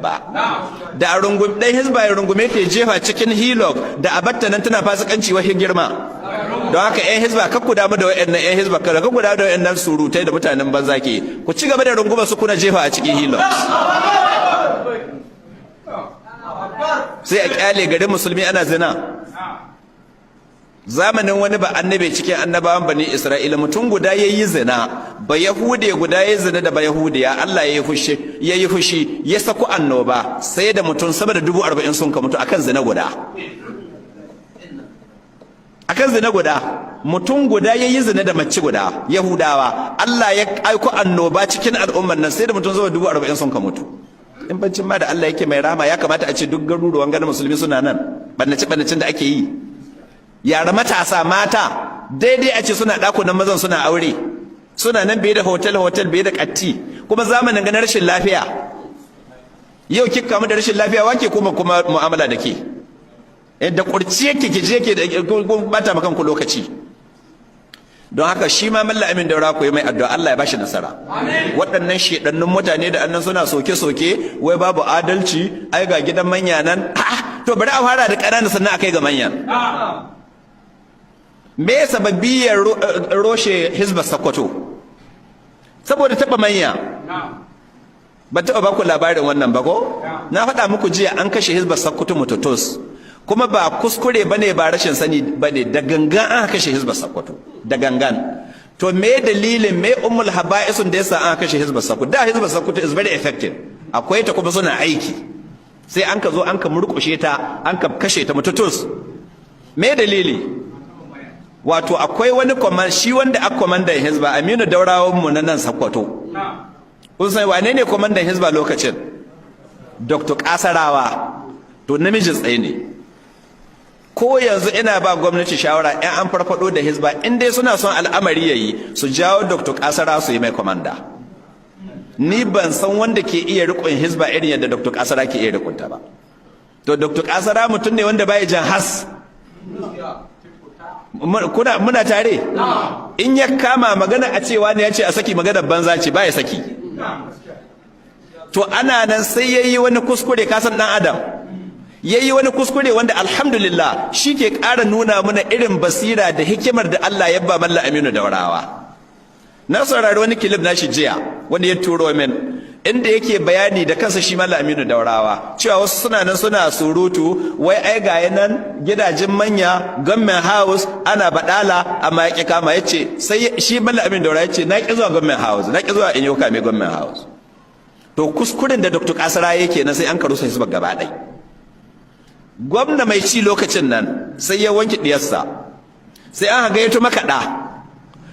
Ba da a rungumi dan Hizba ya rungume ta jefa cikin Hilux da a batta nan tana fasikanci, wahin girma. Don haka yan Hizba, kar ku damu da wayannan yan Hizba, kada ku damu da wayannan surutai da mutanen banza ke. Ku ci gaba da runguma su kuna jefa a cikin Hilux. Sai a kyale garin musulmi ana zina. Zamanin wani ba annabi cikin annabawan Bani Isra'ila, mutum guda yayi zina, ba Yahude guda yayi zina da ba Yahudiya. Allah yayi fushi, yayi fushi, ya sako annoba, sai da mutum sama da 40,000 sun ka mutu akan zina guda, akan zina guda. Mutum guda yayi zina da mace guda, Yahudawa. Allah ya aiko annoba cikin al'ummar nan, sai da mutum sama 40,000 sun ka mutu. In bancin ma da Allah yake mai rahama, ya kamata a ce duk garuruwan ganin musulmi suna nan bannace bannacin da ake yi. Yara matasa mata, daidai a ce suna ɗakunan mazan suna aure, suna nan biye da hotel hotel, biye da katti. Kuma zamanin ganin rashin lafiya, yau kika kamu da rashin lafiya, wake kuma mu'amala da ke da kurci yake ki je ke da bata makan ku lokaci. Don haka shi ma Mallam Amin Daura, ku yi mai addu'a, Allah ya bashi nasara. Waɗannan shedannun mutane da annan suna soke-soke wai babu adalci, ai ga gidan manya nan. To bari a fara da ƙanana sannan akai ga manyan. Me ya sababiyar roshe Hizbar Sakkwato? Saboda taɓa manya. Ba taɓa ba ku labarin wannan ba ko? Na faɗa muku jiya, an kashe Hizbar Sakkwato mututus. Kuma ba kuskure bane, ba rashin sani bane, da gangan an kashe Hizbar Sakkwato, da gangan. To me dalilin, me ummul haba'isun da yasa an kashe Hizbar Sakkwato? Da Hizbar Sakkwato is very effective, akwai ta kuma suna aiki, sai an ka zo an ka murƙushe ta, an ka kashe ta mututus. Me dalili? Wato akwai wani shi wanda aka kwamandan Hizba, Aminu Daurawan mu na nan Sakkwato. Kun san wane ne kwamandan Hizba lokacin? Dr. Kasarawa. To namijin tsaye ne. Ko yanzu ina ba gwamnati shawara, in an farfado da Hizba, in dai suna son al'amari yayi, su jawo Dr. Kasara su yi mai kwamanda. Ni ban san wanda ke iya riƙon Hizba irin yadda Dr. Kasara ke iya riƙonta ba. To Dr. Kasara mutum ne wanda bai jan has. Kuna muna tare? In ya kama magana a cewa ne ya ce a saki, magana banza ce, ba ya saki. To ana nan sai yayi wani kuskure, kasan dan adam, yayi wani kuskure wanda alhamdulillah shi ke ƙara nuna mana irin basira da hikimar da Allah ya ba Mallam Aminu Daurawa. Na saurari wani clip nashi jiya wanda ya turo min, inda yake bayani da kansa shi Mallam Aminu Daurawa cewa wasu suna nan suna surutu wai ai ga nan gidajen manya, government house, ana badala, amma ya kama. Yace sai shi Mallam Aminu Daurawa yace, "Na ki zuwa government house, na ki zuwa in yi kame government house." To kuskuren da Dr. Kasara yake nan, sai an karusa Hizba gaba ɗaya. Gwamna mai ci lokacin nan sai ya wanke diyarsa, sai an gayyato makaɗa,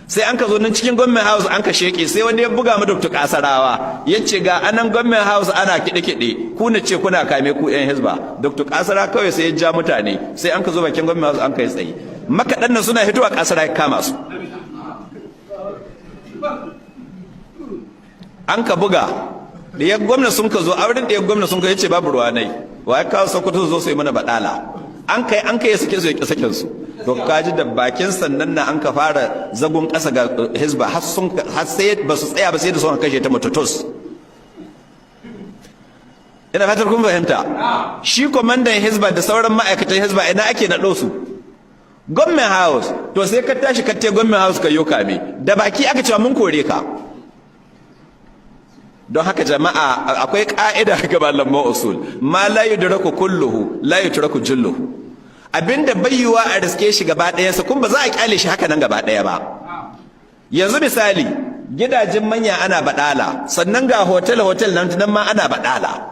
sai an ka zo nan cikin government house an ka sheke. Sai wani ya buga mu Dr. Kasarawa, ya ce ga anan government house ana kiɗe-kiɗe, ku ne ce kuna kame, ku yan Hizba. Dr. Kasara kawai sai ya ja mutane, sai an ka zo bakin government house an kai tsaye. Makaɗan nan suna hitowa, Kasara ya kama su, an ka buga. Ɗiyar gwamna sun ka zo a wurin ɗiyar gwamna, sun ka yace babu ruwa nai, wa ya kawo Sokoto zo su yi mana baɗala? An kai suke su ya sakin su. To kaji da bakin sannan na an ka fara zagon ƙasa ga Hizba, har sun har sai ba su tsaya ba sai da sun kashe ta mututus. Ina fatar kun fahimta. Shi kwamandan Hizba da sauran ma'aikatan Hizba, ina ake naɗo su? Government house. To sai ka tashi ka te government house ka yo kame, da baki aka cewa mun kore ka. Don haka jama'a, akwai ka'ida ga malaman usul: ma la yudraku kulluhu la yutraku julluhu. Abinda bayyuwa a riske shi gaba ɗaya sa, kuma ba za a kyale shi haka nan gaba ɗaya ba. Yanzu misali, gidajen manya ana badala, sannan ga hotel hotel nan, nan ma ana badala.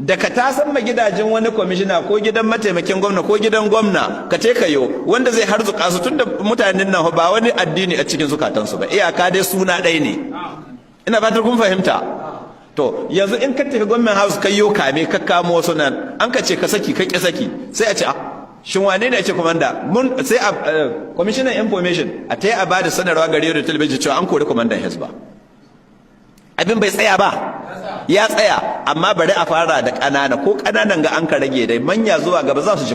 Da ka tasan ma gidajen wani kwamishina ko gidan mataimakin gwamna ko gidan gwamna ka ce ka yo wanda zai harzuka su, tunda mutanen nan ba wani addini a cikin zukatansu ba, iyaka dai suna ɗaya ne. Ina fatar kun fahimta. To yanzu in ka tafi government house kai yo kame, ka kamo wasu nan, an ka ce ka saki, ka ki saki, sai a ce a shin wane ne a ce komanda mun? Sai a commissioner information a ta yi a bada sanarwa ga radio da talabijin cewa an kori kwamandan Hizba. Abin bai tsaya ba? Ya tsaya, amma bari a fara da ƙanana. Ko ƙananan ga an ka rage dai, manya zuwa gaba za su ji.